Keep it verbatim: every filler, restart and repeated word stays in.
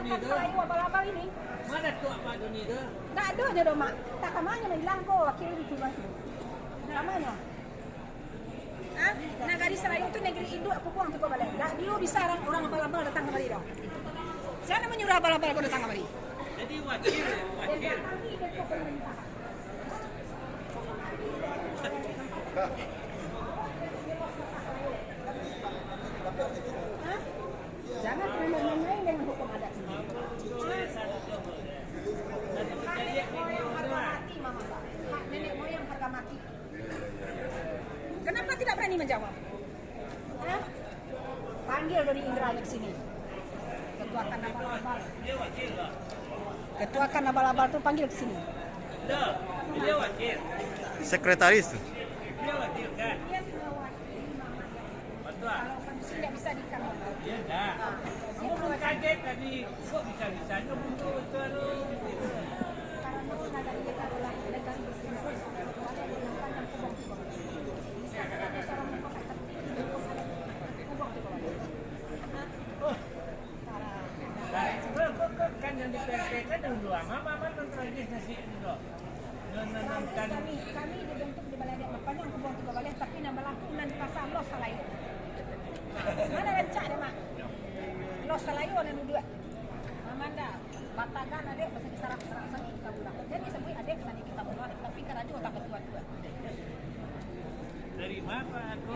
Kan Salayu abal-abal ini. Mana tu apa dunia tu? Ndak ado je doh, Mak. Tak kamanyo lah ilang ko wakil di rumah tu. Kamanyo. Ha? Nagari Salayu tu nagari induak, kubuang tu ko baleh. Ndak dio bisa urang, urang abal-abal datang kamari doh. Sia nan manyuruah abal-abal ko datang kamari? Jadi wakil, wakil. Hah? Jangan main-main dengan hukum adat sendiri. Hak nenek moyang harga mati, Mama. Hak nenek moyang harga mati. Kenapa tidak berani menjawab? Hah? Panggil Dodi Indra ke sini. Ketua kan abal-abal. Ketua kan abal-abal tu panggil ke sini. Sekretaris tu. Kalau kondisi tidak bisa di kantor. Kami, kami dibentuk di Balai Adat Bapanjang, Kubuang Tigo Baleh, tapi nan balaku nan pasal Los Salayu. Mana rancak dia, Mak? Los Salayu nan duduak. Mamanda, batagan adat, basa disarak-sarak sani kita budak. Jadi sebut adat sani kita budak, tapi karajo tak betul-betul. Dari mana aku?